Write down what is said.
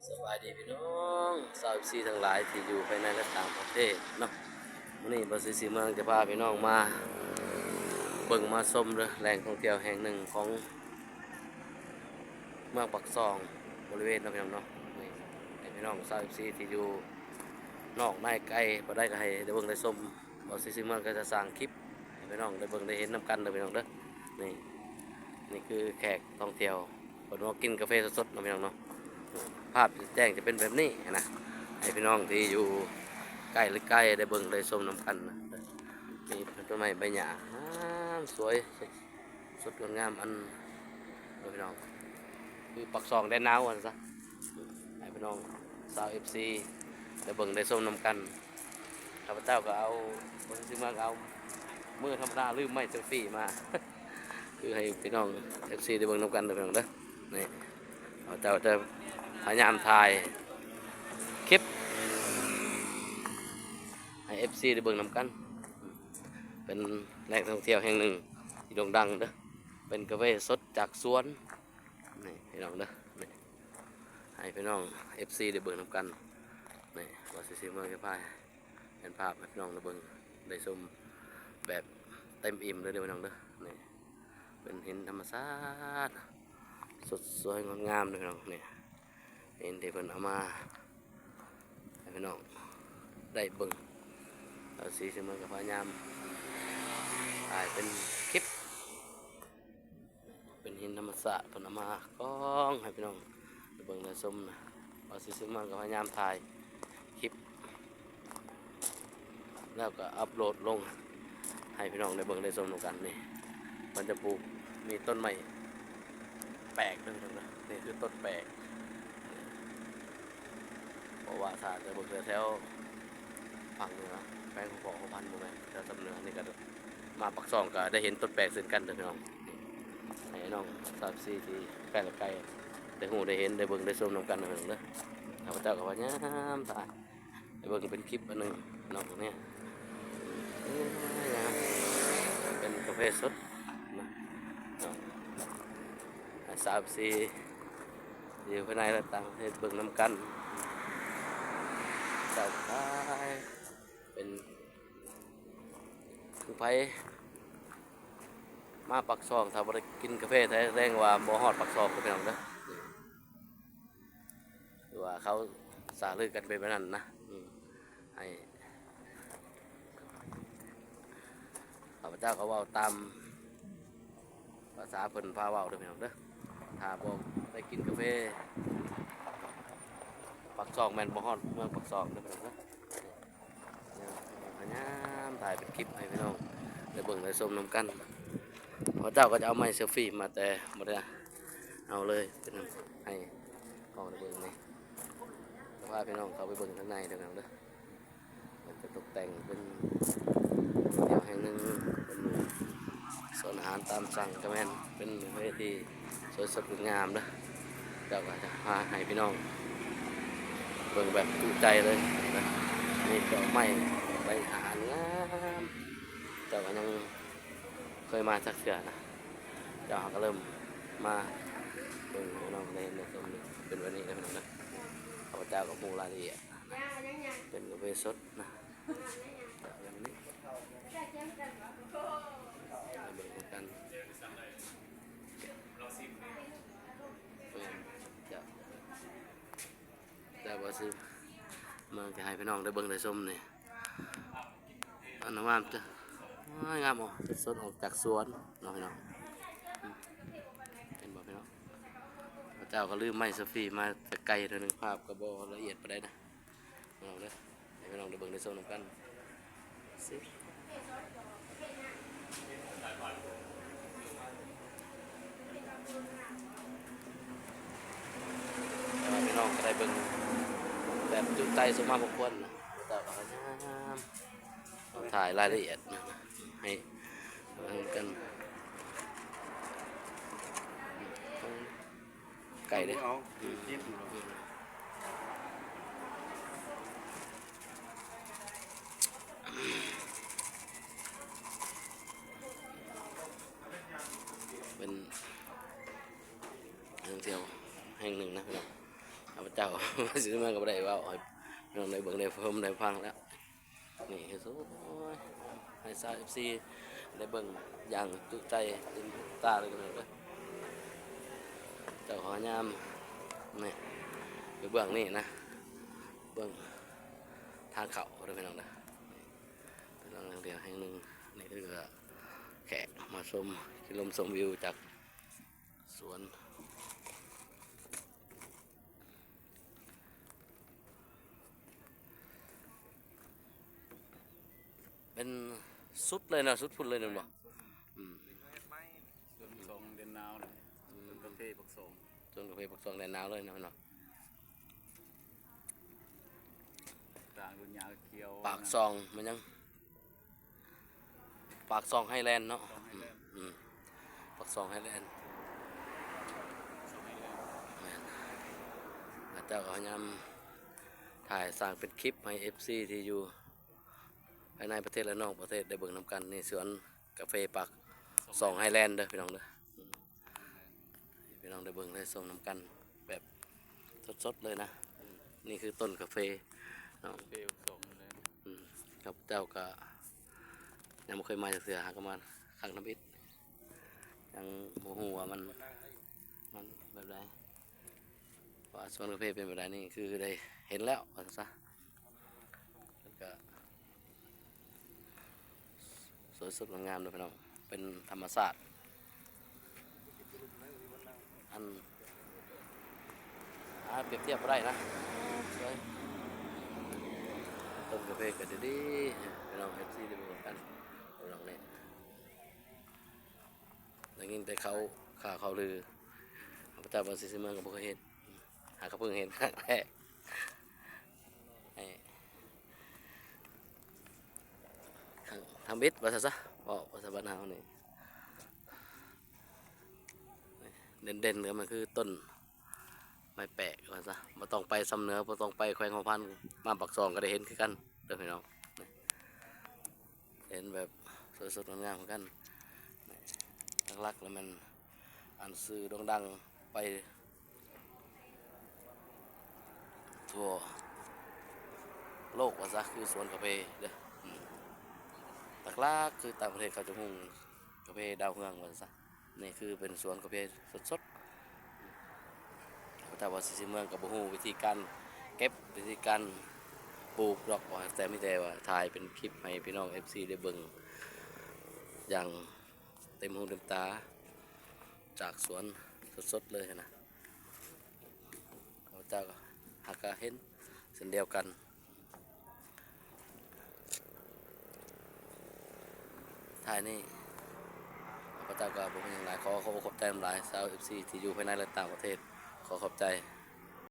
ສະບາຍດີພີ່ນ້ອງຊາວເອັຟຊີທັງຫຼາຍທີ່ຢູ່ພາຍໃນ ແລະ ຕ່າງປະເທດເນາະ. ມື້ນີ້ບ່າວສີສີເມືອງຈະພາພີ່ນ້ອງມາເບິ່ງມາຊົມເດີ ແຫຼ່ງທ່ອງທ່ຽວແຫ່ງໜຶ່ງຂອງເມືອງປາກຊ່ອງບໍລິເວນເນາະພີ່ນ້ອງເນາະ. ນີ້ໃຫ້ພີ່ນ້ອງຊາວເອັຟຊີທີ່ຢູ່ນອກໃນໄກບໍ່ໄດ້ກໍໃຫ້ໄດ້ເບິ່ງໄດ້ຊົມ. ບ່າວສີສີເມືອງກໍຈະສ້າງຄລິບໃຫ້ພີ່ນ້ອງໄດ້ເບິ່ງໄດ້ເຫັນນຳກັນເດີພີ່ນ້ອງເດີ. ນີ້ ນີ້ຄືແຂກທ່ອງທ່ຽວ ເພິ່ນມາກິນກາເຟສົດໆເນາະພີ່ນ້ອງເນາະ. ພາບແຈ້ງຈະເປັນແບບນີ້ນະ ໃຫ້ພີ່ນ້ອງທີ່ຢູ່ໃກ້ ຫຼື ໄກໄດ້ເບິ່ງໄດ້ຊົມນຳກັນນະ. ມີຕົ້ນໄມ້ໃບຫຍ້າງາມສວຍ ສົດງົດງາມ ອັນ ເດີພີ່ນ້ອງ ຄືປາກຊ່ອງແດນໜາວວ່າຊັ້ນຊະ. ໃຫ້ພີ່ນ້ອງຊາວເອັຟຊີໄດ້ເບິ່ງໄດ້ຊົມນຳກັນ. ຂ້າພະເຈົ້າກໍເອົາ ບໍ່ຊິມາກໍເອົາ ມື້ທຳມະດາລືມໄມ້ເຊລຟີມາ ຄືໃຫ້ພີ່ນ້ອງເອັຟຊີໄດ້ເບິ່ງນຳກັນເດີພີ່ນ້ອງເດີ. ນີ້ ຂ້າພະເຈົ້າຈະພະຍາຍາມຖ່າຍຄລິບໃຫ້ເອັຟຊີໄດ້ເບິ່ງນຳກັນ. ເປັນແຫຼ່ງທ່ອງທ່ຽວແຫ່ງໜຶ່ງທີ່ໂດ່ງດັງເດີ ເປັນກາເຟສົດຈາກສວນ. ນີ້ພີ່ນ້ອງເດີ ນີ້ ໃຫ້ພີ່ນ້ອງເອັຟຊີໄດ້ເບິ່ງນຳກັນ. ນີ້ ວ່າຊິ ຊິເມືອງຈະພາ ເຫັນພາບໃຫ້ພີ່ນ້ອງໄດ້ເບິ່ງໄດ້ຊົມແບບເຕັມອີ່ມເລີຍເດີພີ່ນ້ອງເດີ. ນີ້ເປັນຫີນທຳມະຊາດ ສົດສວຍງົດງາມເດີພີ່ນ້ອງ. ນີ້ຫີນທີ່ເພິ່ນເອົາມາໃຫ້ພີ່ນ້ອງໄດ້ເບິ່ງ. ເອົາສີ ຊິເມືອງກໍພະຍາຍາມຖ່າຍເປັນຄລິບ ເປັນຫີນທຳມະຊາດ ເພິ່ນເອົາມາກອງໃຫ້ພີ່ນ້ອງໄດ້ເບິ່ງໄດ້ຊົມນະ. ວ່າຊິ ຊິເມືອງກໍພະຍາຍາມຖ່າຍຄລິບ ແລ້ວກໍອັບໂຫຼດລົງໃຫ້ພີ່ນ້ອງໄດ້ເບິ່ງໄດ້ຊົມນຳກັນ. ນີ້ ເພິ່ນຈະປູກ ມີຕົ້ນໄມ້ແປກເດີພີ່ນ້ອງເດີ. ນີ້ຄືຕົ້ນແປກ ເພາະວ່າຖ້າຈະເບິ່ງແຖວໆພາກເໜືອ ແຂວງຫົວໝາກຫົວພັນ ບໍ່ແມ່ນແຖວຊຳເໜືອ ນີ້ກໍມາປາກຊ່ອງກໍໄດ້ເຫັນຕົ້ນແປກເຊັ່ນກັນເດີພີ່ນ້ອງ. ໃຫ້ນ້ອງຊາວເອັຟຊີທີ່ໃກ້ ແລະ ໄກໄດ້ຮູ້ໄດ້ເຫັນໄດ້ເບິ່ງໄດ້ຊົມນຳກັນເດີພີ່ນ້ອງເດີ. ຂ້າພະເຈົ້າກໍພະຍາຍາມຖ່າຍ ໄປເບິ່ງເປັນຄລິບອັນໜຶ່ງເນາະ ພວກນີ້. ເປັນກາເຟສົດນະ ເນາະ ໃຫ້ຊາວເອັຟຊີຢູ່ພາຍໃນ ແລະ ຕ່າງປະເທດເບິ່ງນຳກັນ. ເຈົ້າຂາຍເປັນ ຜູ້ໃຜມາປາກຊ່ອງ ຖ້າບໍ່ໄດ້ກິນກາເຟ ແສດງວ່າບໍ່ຮອດປາກຊ່ອງເດີພີ່ນ້ອງເດີ. ຄືວ່າເຂົາສາລືກັນເປັນແບບນັ້ນນະ. ອືມ ໃຫ້ ຂ້າພະເຈົ້າກໍເວົ້າຕາມພາສາເພິ່ນພາເວົ້າເດີພີ່ນ້ອງເດີ. ຖ້າບໍ່ໄດ້ກິນກາເຟປາກຊ່ອງ ແມ່ນບໍ່ຮອດເມືອງປາກຊ່ອງເດີພີ່ນ້ອງເດີ. ພະຍາຍາມຖ່າຍເປັນຄລິບໃຫ້ພີ່ນ້ອງໄດ້ເບິ່ງໄດ້ຊົມນຳກັນ. ພະເຈົ້າກໍຈະເອົາໄມ້ເຊລຟີມາ ແຕ່ບໍ່ໄດ້ເອົາເລີຍ ເປັນໃຫ້ກ້ອງໄດ້ເບິ່ງນີ້. ຈະພາພີ່ນ້ອງເຂົ້າໄປເບິ່ງທາງໃນເດີພີ່ນ້ອງເດີ. ເພິ່ນຈະຕົກແຕ່ງເປັນແນວແຫ່ງໜຶ່ງ ເປັນສວນອາຫານຕາມສັ່ງ ກໍແມ່ນເປັນເວທີ ສວຍສົດງົດງາມເດີ. ເຈົ້າກໍຈະພາໃຫ້ພີ່ນ້ອງເບິ່ງແບບຈຸໃຈເລີຍນະ. ມີດອກໄມ້ ໃບອາຫານງາມ ເຈົ້າກໍຍັງເຄີຍມາຈັກເທື່ອນະ. ເຈົ້າເຮົາກໍເລີ່ມມາເບິ່ງໃຫ້ນ້ອງໄດ້ເຫັນໄດ້ຊົມ ເປັນແບບນີ້ເດີພີ່ນ້ອງເດີ. ຂ້າພະເຈົ້າກໍຮູ້ລາຍລະອຽດ ເປັນກາເຟສົດນະ ແບບນີ້ ມາເບິ່ງນຳກັນ. ແມ່ນ ເຈົ້າ ແຕ່ວ່າຊິມາຈະໃຫ້ພີ່ນ້ອງໄດ້ເບິ່ງໄດ້ຊົມນີ້ ອັນງາມ ໂອ້ຍ ງາມ ເປັນສົດອອກຈາກສວນເນາະພີ່ນ້ອງ. ອືມ ເຫັນບໍ່ພີ່ນ້ອງ ພະເຈົ້າກໍລືມໄມ້ເຊລຟີມາແຕ່ໄກໜ້ອຍໜຶ່ງ ພາບກໍບໍ່ລະອຽດປານໃດນະ. ພີ່ນ້ອງເດີ ໃຫ້ພີ່ນ້ອງໄດ້ເບິ່ງໄດ້ຊົມນຳກັນ. ແຕ່ວ່າພີ່ນ້ອງກໍໄດ້ເບິ່ງແບບຈຸໃຈສົມມາສົມຄວນນະ. ແຕ່ວ່າພະຍາຍາມຖ່າຍລາຍລະອຽດນະ ໃຫ້ເບິ່ງກັນ. ໄກເດ້ ເອົາ ອືມ ເປັນແຫຼ່ງທ່ອງທ່ຽວແຫ່ງໜຶ່ງນະພີ່ນ້ອງ. ຂ້າພະ ເຈົ້າ ຊິມາກໍບໍ່ໄດ້ເວົ້າໃຫ້ນ້ອງໄດ້ເບິ່ງໄດ້ຊົມໄດ້ຟັງແລ້ວ. ນີ້ຄື ໂອ້ຍ ໃຫ້ຊາວເອັຟຊີໄດ້ເບິ່ງຢ່າງຈຸໃຈເຕັມຕາເລີຍເດີ. ເຈົ້າຂອງຍາມ ນີ້ ຢູ່ເບື້ອງນີ້ນະ ເບື້ອງທາງເຂົ້າເດີພີ່ນ້ອງເດີ. ເປັນແຫຼ່ງທ່ອງທ່ຽວແຫ່ງໜຶ່ງ. ນີ້ຄືແຂກມາຊົມ ກິນລົມຊົມວິວຈາກສວນ. ເປັນສຸດເລີຍເນາະ ສຸດພຸ້ນເລີຍແມ່ນບໍ່? ແມ່ນ ສຸດ ອືມ ສວນປາກຊ່ອງແດນໜາວເລີຍ. ອືມ ສວນກາເຟປາກຊ່ອງ ສວນກາເຟປາກຊ່ອງແດນໜາວເລີຍເນາະ ເນາະ. ກາງດົງຫຍ້າຂຽວ ປາກຊ່ອງແມ່ນຫຍັງ? ປາກຊ່ອງໄຮແລນເນາະ ປາກຊ່ອງໄຮແລນ ອືມ ປາກຊ່ອງໄຮແລນ ປາກຊ່ອງໄຮແລນ ແມ່ນ. ເຈົ້າກໍພະຍາຍາມຖ່າຍສ້າງເປັນຄລິບໃຫ້ເອັຟຊີທີ່ຢູ່ພາຍໃນປະເທດ ແລະ ນອກປະເທດໄດ້ເບິ່ງນຳກັນ. ນີ້ສວນກາເຟປາກຊ່ອງໄຮແລນເດີພີ່ນ້ອງເດີ. ອືມ ໃຫ້ພີ່ນ້ອງໄດ້ເບິ່ງໄດ້ຊົມນຳກັນແບບສົດໆເລີຍນະ. ນີ້ຄືຕົ້ນກາເຟເນາະ ກາເຟປາກຊ່ອງໄຮແລນ. ອືມ ຂ້າພະເຈົ້າກະຍັງບໍ່ເຄີຍມາຈັກເທື່ອ ຫາກໍມາຄັ້ງທຳອິດ ຍັງບໍ່ຮູ້ວ່າມັນ ມັນແບບໃດ ວ່າສວນກາເຟເປັນແບບໃດ. ນີ້ຄືໄດ້ເຫັນແລ້ວວ່າຊັ້ນຊະ ແລ້ວກະ ສວຍສົດງົດງາມເດີພີ່ນ້ອງ ເປັນທຳມະຊາດ. ອັນ ອາ ປຽບທຽບບໍ່ໄດ້ນະ ສວຍ ຕົ້ນກາເຟກໍດີໆ ພີ່ນ້ອງເອັຟຊີໄດ້ເບິ່ງນຳກັນ. ພີ່ນ້ອງນີ້ ໄດ້ຍິນແຕ່ຂ່າວ ຂ່າວລື ຂ້າພະເຈົ້າວ່າຊິເມືອງກໍບໍ່ເຄີຍເຫັນ ຫາກໍເພິ່ງເຫັນຄັ້ງແລກ. ໃຫ້ ທຳອິດວ່າຊັ້ນຊະ ເວົ້າພາສາບ້ານເຮົານີ້ ເດັ່ນໆ ກໍມັນຄືຕົ້ນໄມ້ແປກວ່າຊັ້ນຊະ. ບໍ່ຕ້ອງໄປຊຳເໜືອ ບໍ່ຕ້ອງໄປແຂວງຫົວພັນ ມາປາກຊ່ອງກໍໄດ້ເຫັນຄືກັນເດີພີ່ນ້ອງ. ເຫັນແບບສວຍສົດງົດງາມຄືກັນ. ຫຼັກໆ ແລ້ວແມ່ນອັນຊື່ໂດ່ງດັງໄປທົ່ວໂລກວ່າຊະ ຄືສວນກາເຟເດີ. ອືມ ຫຼັກໆ ຄືຕ່າງປະເທດເຂົາຈະຮູ້ກາເຟດາວເຮືອງວ່າຊະ. ນີ້ຄືເປັນສວນກາເຟສົດໆ. ແຕ່ວ່າຊິເມືອງກໍບໍ່ຮູ້ວິທີການເກັບ ວິທີການປູກດອກ ແຕ່ມີແຕ່ວ່າຖ່າຍເປັນຄລິບໃຫ້ພີ່ນ້ອງເອັຟຊີໄດ້ເບິ່ງຢ່າງເຕັມຫູເຕັມຕາ ຈາກສວນສົດໆເລີຍຫັ້ນນະ. ຂ້າພະເຈົ້າກໍຫາກະເຫັນເຊັ່ນດຽວກັນ. ທ້າຍນີ້ ຂ້າພະເຈົ້າກໍບໍ່ມີຫຍັງຫຼາຍ ຂໍຂອບໃຈຫຼາຍຊາວເອັຟຊີທີ່ຢູ່ພາຍໃນ ແລະ ຕ່າງປະເທດ. ຂໍຂອບໃຈ